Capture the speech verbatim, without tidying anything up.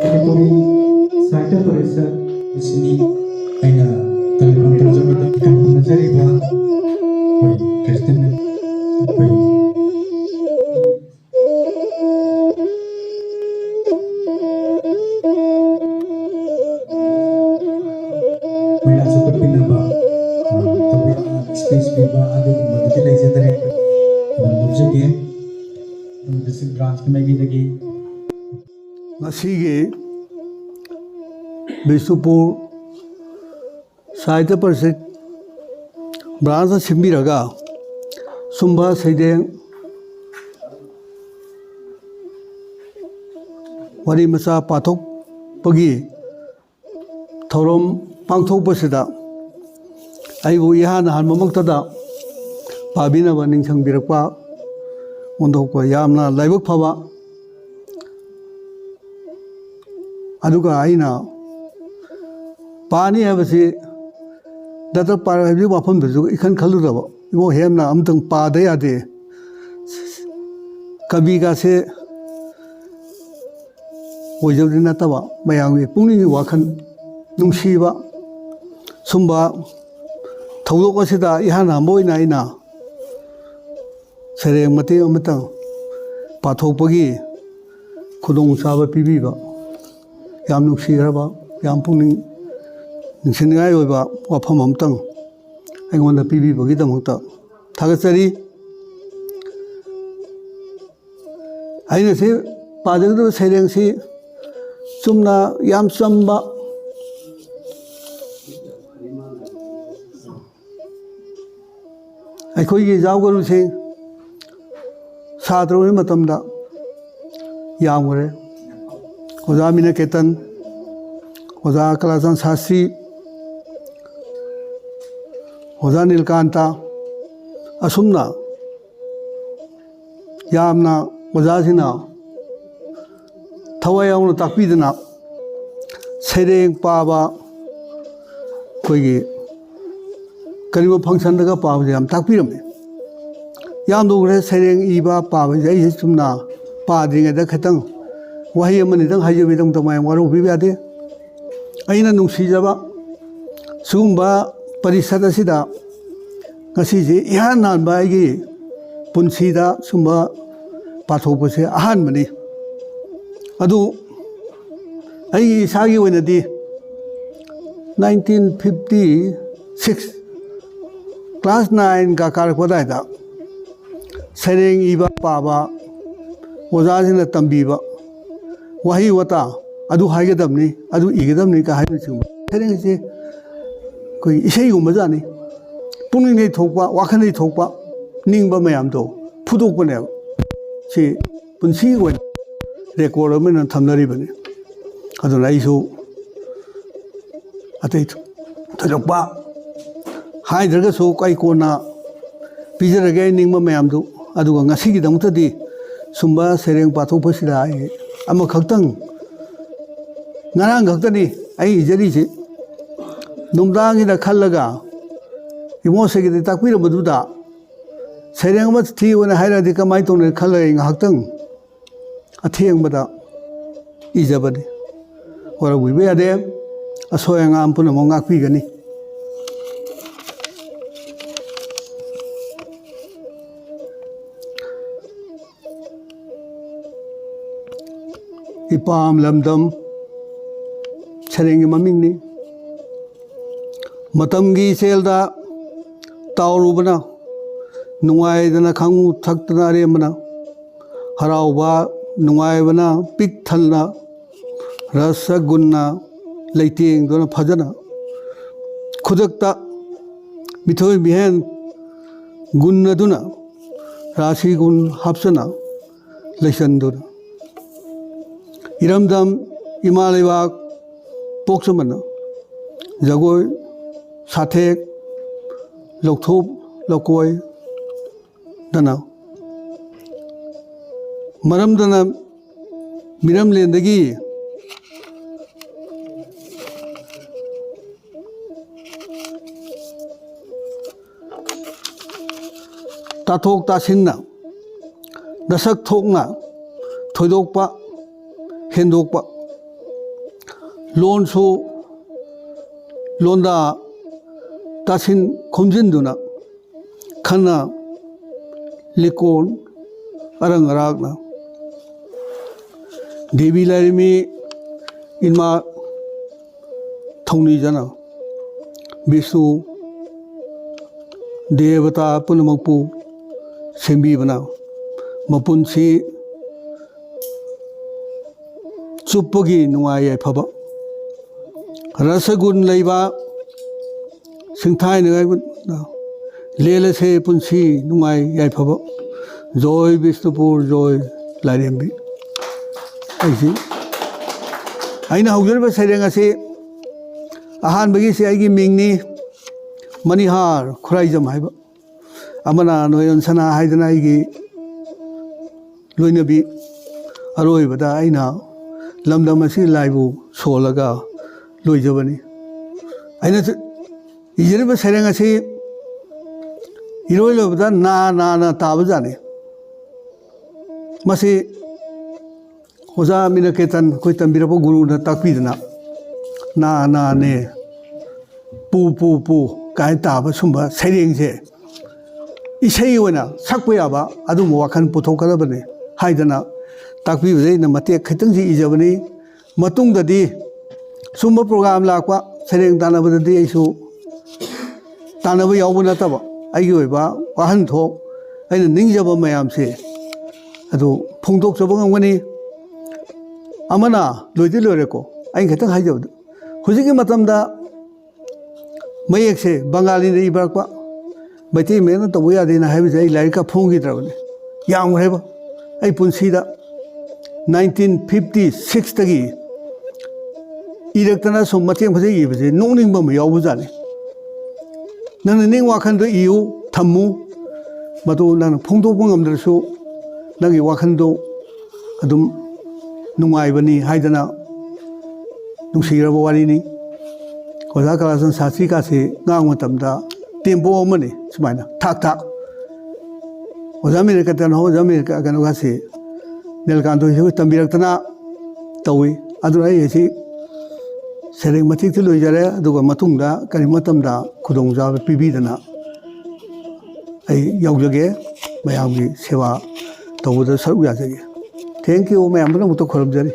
ꯃꯅꯤꯄꯨꯔꯤ ꯁꯥꯍꯤꯇ꯭ꯌ ꯄꯔꯤꯁꯠ ꯑꯁꯤꯅꯤ꯫ ꯑꯩꯅ ꯇꯦꯂꯤꯐꯣꯟ ꯇꯧꯖꯕꯗ ꯈꯨꯔꯨꯝꯖꯔꯤꯕ ꯑꯩꯈꯣꯏ ꯈ꯭ꯔꯤꯁꯇꯤꯌꯟ ꯑꯩꯈꯣꯏ ꯃꯣꯏꯅ ꯑꯁꯨꯛ ꯄꯤꯅꯕ, ꯑ, ꯇꯧꯕꯤꯔꯛꯅꯕ space ꯄꯤꯕ ꯑꯗꯨꯒꯨꯝꯕꯗꯨꯗꯤ ꯂꯩꯖꯗꯔꯦ꯫ ꯑꯗꯨꯝ ꯂꯧꯖꯒꯦ꯫ ꯑꯗꯨꯝ district branch ꯀꯤ ꯃꯥꯏꯀꯩꯗꯒꯤ꯫ ꯉꯁꯤꯒꯤ ꯕꯤꯁꯅꯨꯄꯨꯔ ꯁꯥꯍꯤꯇ꯭ꯌ ꯄꯔꯤꯁꯠ branch ꯅ ꯁꯤꯟꯕꯤꯔꯒ ꯁꯨꯝꯕ ꯁꯩꯔꯦꯡ ꯋꯥꯔꯤ ꯃꯆꯥ ꯄꯥꯊꯣꯛꯄꯒꯤ ꯊꯧꯔꯝ ꯄꯥꯡꯊꯣꯛꯄꯁꯤꯗ ꯑꯩꯕꯨ ꯏꯍꯥꯟ ꯍꯥꯟꯕꯃꯛꯇꯗ ꯄꯥꯕꯤꯅꯕ ꯅꯤꯡꯁꯤꯡꯕꯤꯔꯛꯄ ꯑꯣꯟꯊꯣꯛꯄ ꯌꯥꯝꯅ ꯂꯥꯏꯕꯛ ꯐꯕ꯫ ꯑꯗꯨꯒ ꯑꯩꯅ ꯄꯥꯅꯤ ꯍꯥꯏꯕꯁꯤ ꯗꯥꯛꯇꯔ ꯄꯥꯔꯣꯏ ꯍꯥꯏꯕꯒꯤ ꯋꯥꯐꯝꯗꯨꯁꯨ ꯏꯈꯟ ꯈꯜꯂꯨꯗꯕ꯫ ꯏꯕꯣ ꯍꯦꯝꯅ ꯑꯝꯇꯪ ꯄꯥꯗ ꯌꯥꯗꯦ꯫ ꯀꯕꯤꯒꯁꯦ ꯑꯣꯏꯖꯕꯗꯤ ꯅꯠꯇꯕ, ꯃꯌꯥꯝꯒꯤ ꯄꯨꯛꯅꯤꯡꯒꯤ ꯋꯥꯈꯜ ꯅꯨꯡꯁꯤꯕ ꯁꯨꯝꯕ ꯊꯧꯗꯣꯛ ꯑꯁꯤꯗ ꯏꯍꯥꯟ ꯍꯥꯟꯕ ꯑꯣꯏꯅ ꯑꯩꯅ ꯁꯩꯔꯦꯡ ꯃꯇꯦꯛ ꯑꯃꯇꯪ ꯄꯥꯊꯣꯛꯄꯒꯤ ꯈꯨꯗꯣꯡꯆꯥꯕ ꯄꯤꯕꯤꯕ, ꯌꯥꯝ ꯅꯨꯡꯁꯤꯈ꯭ꯔꯕ, ꯌꯥꯝ ꯄꯨꯛꯅꯤꯡ ꯅꯤꯡꯁꯤꯡꯅꯤꯡꯉꯥꯏ ꯑꯣꯏꯕ ꯋꯥꯐꯝ ꯑꯃꯇꯪ ꯑꯩꯉꯣꯟꯗ ꯄꯤꯕꯤꯕꯒꯤꯗꯃꯛꯇ ꯊꯥꯒꯠꯆꯔꯤ꯫ ꯑꯩꯅ ꯁꯤ ꯄꯥꯖꯒꯗꯕ ꯁꯩꯔꯦꯡꯁꯤ ꯆꯨꯝꯅ ꯌꯥꯝ ꯆꯝꯕ, ꯑꯩꯈꯣꯏꯒꯤ ꯌꯥꯎꯒꯔꯨꯁꯤꯡ ꯁꯥꯇ꯭ꯔ ꯑꯣꯏꯕ ꯃꯇꯝꯗ ꯌꯥꯝꯈ꯭ꯔꯦ꯫ ꯑꯣꯖꯥ ꯃꯤꯅꯀꯦꯇꯟ, ꯑꯣꯖꯥ ꯀꯂꯥꯆꯥꯟ ꯁꯥꯁꯇ꯭ꯔꯤ, ꯑꯣꯖꯥ ꯅꯤꯜꯀꯥꯟꯇ, ꯑꯁꯨꯝꯅ ꯌꯥꯝꯅ ꯑꯣꯖꯥꯁꯤꯡꯅ ꯊꯋꯥꯏ ꯌꯥꯎꯅ ꯇꯥꯛꯄꯤꯗꯅ ꯁꯩꯔꯦꯡ ꯄꯥꯕ, ꯑꯩꯈꯣꯏꯒꯤ ꯀꯔꯤꯒꯨꯝꯕ function ꯗꯒ ꯄꯥꯕꯁꯦ ꯌꯥꯝ ꯇꯥꯛꯄꯤꯔꯝꯃꯦ꯫ ꯌꯥꯝ ꯂꯨꯈ꯭ꯔꯦ ꯁꯩꯔꯦꯡ ꯏꯕ ꯄꯥꯕꯁꯦ꯫ ꯑꯩꯁꯦ ꯆꯨꯝꯅ ꯄꯥꯗ꯭ꯔꯤꯉꯩꯗ ꯈꯤꯇꯪ ꯋꯥꯍꯩ ꯑꯃꯅꯤꯗꯪ ꯍꯥꯏꯖꯕꯒꯤꯗꯃꯛꯇ ꯃꯌꯥꯝ ꯋꯥꯔꯧꯕꯤꯕ ꯌꯥꯗꯦ꯫ ꯑꯩꯅ ꯅꯨꯡꯁꯤꯖꯕ ꯁꯤꯒꯨꯝꯕ ꯄꯔꯤꯁꯠ ꯑꯁꯤꯗ ꯉꯁꯤꯁꯦ ꯏꯍꯥꯟ ꯍꯥꯟꯕ ꯑꯩꯒꯤ ꯄꯨꯟꯁꯤꯗ ꯁꯨꯝꯕ ꯄꯥꯊꯣꯛꯄꯁꯦ ꯑꯍꯥꯟꯕꯅꯤ꯫ ꯑꯗꯨ ꯑꯩꯒꯤ ꯏꯁꯥꯒꯤ ꯑꯣꯏꯅꯗꯤ nineteen fifty six class nine ꯀ ꯀꯥꯔꯛꯄ ꯑꯗꯨꯋꯥꯏꯗ ꯁꯩꯔꯦꯡ ꯏꯕ ꯄꯥꯕ, ꯑꯣꯖꯥꯁꯤꯡꯅ ꯇꯝꯕꯤꯕ ꯋꯥꯍꯩ ꯋꯥꯇꯥ, "ꯑꯗꯨ ꯍꯥꯏꯒꯗꯕꯅꯤ, ꯑꯗꯨ ꯏꯒꯗꯕꯅꯤ" ꯀ ꯍꯥꯏꯕꯅꯆꯤꯡꯕ ꯁꯩꯔꯦꯡꯁꯦ ꯑꯩꯈꯣꯏ ꯏꯁꯩꯒꯨꯝꯕꯖꯥꯠꯅꯤ꯫ ꯄꯨꯛꯅꯤꯡꯗꯒꯤ ꯊꯣꯛꯄ, ꯋꯥꯈꯜꯗꯒꯤ ꯊꯣꯛꯄ, ꯅꯤꯡꯕ ꯃꯌꯥꯝꯗꯣ ꯐꯨꯗꯣꯛꯄꯅꯦꯕ꯫ ꯁꯤ ꯄꯨꯟꯁꯤꯒꯤ ꯑꯣꯏꯅ ꯔꯦꯀꯣꯔꯗ ꯑꯃ ꯑꯣꯏꯅ ꯊꯝꯅꯔꯤꯕꯅꯤ꯫ ꯑꯗꯨꯅ ꯑꯩꯁꯨ ꯑꯇꯩ ꯊꯣꯏꯗꯣꯛꯄ ꯍꯥꯏꯗ꯭ꯔꯒꯁꯨ ꯑꯩ ꯀꯣꯟꯅ ꯄꯤꯖꯔꯒꯦ ꯑꯩ ꯅꯤꯡꯕ ꯃꯌꯥꯝꯗꯨ꯫ ꯑꯗꯨꯒ ꯉꯁꯤꯒꯤꯗꯃꯛꯇꯗꯤ ꯁꯨꯝꯕ ꯁꯩꯔꯦꯡ ꯄꯥꯊꯣꯛꯄꯁꯤꯗ ꯑꯩ ꯑꯃꯈꯛꯇꯪ, ꯉꯔꯥꯡ ꯈꯛꯇꯅꯤ ꯑꯩ ꯏꯖꯔꯤꯁꯤ꯫ ꯅꯨꯡꯗꯥꯡꯒꯤꯗ ꯈꯜꯂꯒ ꯏꯃꯣꯟꯁꯦꯒꯤꯗꯤ ꯇꯥꯛꯄꯤꯔꯝꯕꯗꯨꯗ ꯁꯩꯔꯦꯡ ꯑꯃ ꯊꯤꯌꯨꯅ ꯍꯥꯏꯔꯛꯑꯗꯤ ꯀꯃꯥꯏꯅ ꯇꯧꯅꯤ ꯈꯜꯂꯒ ꯑꯩ ꯉꯥꯏꯍꯥꯛꯇꯪ ꯑꯊꯦꯡꯕꯗ ꯏꯖꯕꯅꯤ꯫ ꯋꯥꯔꯧꯕꯤꯕ ꯌꯥꯗꯦ꯫ ꯑꯁꯣꯏ ꯑꯉꯥꯝ ꯄꯨꯝꯅꯃꯛ ꯉꯥꯛꯄꯤꯒꯅꯤ꯫ ꯏꯄꯥꯝ ꯂꯝꯗꯝ ꯁꯩꯔꯦꯡꯒꯤ ꯃꯃꯤꯡꯅꯤ꯫ ꯃꯇꯝꯒꯤ ꯏꯆꯦꯜꯗ ꯇꯥꯎꯔꯨꯕꯅ ꯅꯨꯡꯉꯥꯏꯗꯅ ꯈꯪꯉꯨ ꯊꯛꯇꯅ ꯑꯔꯦꯝꯕꯅ ꯍꯔꯥꯎꯕ ꯅꯨꯡꯉꯥꯏꯕꯅ ꯄꯤꯛ ꯊꯟꯅ ꯔꯁ ꯒꯨꯟꯅ ꯂꯩꯇꯦꯡꯗꯨꯅ ꯐꯖꯅ ꯈꯨꯗꯛꯇ ꯃꯤꯊꯣꯏ ꯃꯤꯍꯦꯟ ꯒꯨꯟ ꯑꯗꯨꯅ ꯔꯥꯁꯤ ꯒꯨꯟ ꯍꯥꯞꯆꯅ ꯂꯩꯆꯟꯗꯨꯅ ꯏꯔꯝꯗꯝ ꯏꯃꯥ ꯂꯩꯕꯥꯛ ꯄꯣꯛꯆꯕꯅ ꯖꯒꯣꯏ ꯁꯥꯊꯦꯛ ꯂꯧꯊꯣꯛ ꯂꯧꯀꯣꯏꯗꯅ ꯃꯔꯝꯗꯅ ꯃꯤꯔꯝꯂꯦꯟꯗꯒꯤ ꯇꯥꯊꯣꯛ ꯇꯥꯁꯤꯟꯅ ꯅꯁꯛ ꯊꯣꯛꯅ ꯊꯣꯏꯗꯣꯛꯄ ꯍꯦꯟꯗꯣꯛꯄ, ꯂꯣꯟꯁꯨ ꯂꯣꯟꯗꯥ ꯇꯥꯁꯤꯟ ꯈꯣꯝꯖꯤꯟꯗꯨꯅ ꯈꯟꯅ ꯂꯤꯀꯣꯟ ꯑꯔꯪ ꯑꯔꯥꯛꯅ ꯗꯦꯕꯤ ꯂꯥꯏꯔꯦꯝꯕꯤ ꯏꯃꯥ ꯊꯧꯅꯤꯖꯅ ꯕꯤꯁꯅꯨ ꯗꯦꯕꯇꯥ ꯄꯨꯝꯅꯃꯛꯄꯨ ꯁꯦꯝꯕꯤꯕꯅ ꯃꯄꯨꯟꯁꯤ ꯆꯨꯞꯄꯒꯤ ꯅꯨꯡꯉꯥꯏ ꯌꯥꯏꯐꯕ, ꯔꯁꯒꯨꯟ ꯂꯩꯕ ꯁꯤꯡꯊꯥꯏꯅꯤꯡꯉꯥꯏ ꯂꯦꯜꯂꯁꯦ ꯄꯨꯟꯁꯤ ꯅꯨꯡꯉꯥꯏ ꯌꯥꯏꯐꯕ꯫ ꯖꯣꯏ ꯕꯤꯁꯅꯨꯄꯨꯔ, ꯖꯣꯏ ꯂꯥꯏꯔꯦꯝꯕꯤ꯫ ꯑꯩꯁꯤ, ꯑꯩꯅ ꯍꯧꯖꯔꯤꯕ ꯁꯩꯔꯦꯡ ꯑꯁꯤ ꯑꯍꯥꯟꯕꯒꯤꯁꯤ ꯑꯩꯒꯤ ꯃꯤꯡꯅꯤ, ꯃꯅꯤꯍꯥꯔ ꯈꯨꯔꯥꯏꯖꯝ ꯍꯥꯏꯕ꯫ ꯑꯃꯅ ꯅꯣꯌꯣꯟ ꯁꯅꯥ ꯍꯥꯏꯗꯅ ꯑꯩꯒꯤ ꯂꯣꯏꯅꯕꯤ꯫ ꯑꯔꯣꯏꯕꯗ ꯑꯩꯅ ꯂꯝꯗꯝ ꯑꯁꯤ ꯂꯥꯏꯕꯨ ꯁꯣꯜꯂꯒ ꯂꯣꯏꯖꯕꯅꯤ꯫ ꯑꯩꯅ ꯏꯖꯔꯤꯕ ꯁꯩꯔꯦꯡ ꯑꯁꯤ ꯏꯔꯣꯏ ꯂꯣꯏꯕꯗ ꯅꯥ ꯅꯥꯅ ꯇꯥꯕꯖꯥꯠꯅꯤ꯫ ꯃꯁꯤ ꯑꯣꯖꯥ ꯃꯤꯅꯀꯦꯇꯟ ꯑꯩꯈꯣꯏ ꯇꯝꯕꯤꯔꯛꯄ ꯒꯨꯔꯨꯅ ꯇꯥꯛꯄꯤꯗꯅ ꯅꯥ ꯅꯥꯅꯦ, ꯄꯨ ꯄꯨ ꯄꯨ ꯀꯥꯏꯅ ꯇꯥꯕ ꯁꯨꯝꯕ ꯁꯩꯔꯦꯡꯁꯦ ꯏꯁꯩ ꯑꯣꯏꯅ ꯁꯛꯄ ꯌꯥꯕ ꯑꯗꯨꯒꯨꯝꯕ ꯋꯥꯈꯜ ꯄꯨꯊꯣꯛꯀꯗꯕꯅꯤ ꯍꯥꯏꯗꯅ ꯇꯥꯛꯄꯤꯕꯗ ꯑꯩꯅ ꯃꯇꯦꯛ ꯈꯤꯇꯪꯁꯤ ꯏꯖꯕꯅꯤ꯫ ꯃꯇꯨꯡꯗꯗꯤ ꯁꯨꯝꯕ ꯄ꯭ꯔꯣꯒ꯭ꯔꯥꯝ ꯂꯥꯛꯄ, ꯁꯩꯔꯦꯡ ꯇꯥꯟꯅꯕꯗꯗꯤ ꯑꯩꯁꯨ ꯇꯥꯟꯅꯕ ꯌꯥꯎꯕ ꯅꯠꯇꯕ, ꯑꯩꯒꯤ ꯑꯣꯏꯕ ꯋꯥꯍꯟꯊꯣꯛ ꯑꯩꯅ ꯅꯤꯡꯖꯕ ꯃꯌꯥꯝꯁꯦ ꯑꯗꯨ ꯐꯣꯡꯗꯣꯛꯆꯕ ꯉꯝꯒꯅꯤ꯫ ꯑꯃꯅ ꯂꯣꯏꯗꯤ ꯂꯣꯏꯔꯦꯀꯣ, ꯑꯩꯅ ꯈꯤꯇꯪ ꯍꯥꯏꯖꯕꯗ, ꯍꯧꯖꯤꯛꯀꯤ ꯃꯇꯝꯗ ꯃꯌꯦꯛꯁꯦ ꯕꯪꯒꯥꯂꯤꯅ ꯏꯕꯔꯛꯄ, ꯃꯩꯇꯩ ꯃꯌꯦꯛꯅ ꯇꯧꯕ ꯌꯥꯗꯦꯅ ꯍꯥꯏꯕꯁꯦ ꯑꯩ ꯂꯥꯏꯔꯤꯛꯀ ꯐꯣꯡꯈꯤꯗ꯭ꯔꯕꯅꯤ꯫ ꯌꯥꯝꯈ꯭ꯔꯦꯕ꯫ ꯑꯩ ꯄꯨꯟꯁꯤꯗ ꯅꯥꯏꯟꯇꯤꯟ ꯐꯤꯐꯇꯤ ꯁꯤꯛꯁꯇꯒꯤ ꯏꯔꯛꯇꯅ ꯁꯨꯝ ꯃꯇꯦꯛ ꯃꯇꯦꯛ ꯏꯕꯁꯦ ꯅꯣꯛꯅꯤꯡꯕ ꯑꯃ ꯌꯥꯎꯕꯖꯥꯠꯅꯤ꯫ ꯅꯪꯅ ꯅꯤꯡ ꯋꯥꯈꯜꯗꯣ ꯏꯌꯨ, ꯊꯝꯃꯨ, ꯃꯗꯨ ꯅꯪꯅ ꯐꯣꯡꯗꯣꯛꯄ ꯉꯝꯗ꯭ꯔꯁꯨ ꯅꯪꯒꯤ ꯋꯥꯈꯜꯗꯣ ꯑꯗꯨꯝ ꯅꯨꯡꯉꯥꯏꯕꯅꯤ ꯍꯥꯏꯗꯅ ꯅꯨꯡꯁꯤꯔꯕ ꯋꯥꯔꯤꯅꯤ꯫ ꯑꯣꯖꯥ ꯀꯂꯥꯆꯟ ꯁꯥꯁꯇ꯭ꯔꯤꯀꯥꯁꯤ ꯉꯥꯡꯕ ꯃꯇꯝꯗ ꯇꯦꯝꯄꯣ ꯑꯃꯅꯤ, ꯁꯨꯃꯥꯏꯅ ꯊꯥꯛ ꯊꯥꯛ꯫ ꯑꯣꯖꯥ ꯃꯤꯅꯀꯦꯇꯟ ꯍꯣ, ꯑꯣꯖꯥ ꯃꯤꯅꯀꯦ-, ꯀꯩꯅꯣꯒꯥꯁꯤ, ꯅꯤꯜꯀꯥꯟꯇ ꯍꯣꯏꯁꯨ ꯇꯝꯕꯤꯔꯛꯇꯅ ꯇꯧꯏ꯫ ꯑꯗꯨꯅ ꯑꯩ ꯉꯁꯤ ꯁꯩꯔꯦꯡ ꯃꯇꯦꯛꯇ ꯂꯣꯏꯖꯔꯦ꯫ ꯑꯗꯨꯒ ꯃꯇꯨꯡꯗ ꯀꯔꯤ ꯃꯇꯝꯗ ꯈꯨꯗꯣꯡꯆꯥꯕ ꯄꯤꯕꯤꯗꯅ ꯑꯩ ꯌꯥꯎꯖꯒꯦ꯫ ꯃꯌꯥꯝꯒꯤ ꯁꯦꯕꯥ ꯇꯧꯕꯗ ꯁꯔꯨꯛ ꯌꯥꯖꯒꯦ꯫ Thank you꯫ ꯃꯌꯥꯝ ꯄꯨꯝꯅꯃꯛꯇ ꯈꯨꯔꯨꯝꯖꯔꯤ꯫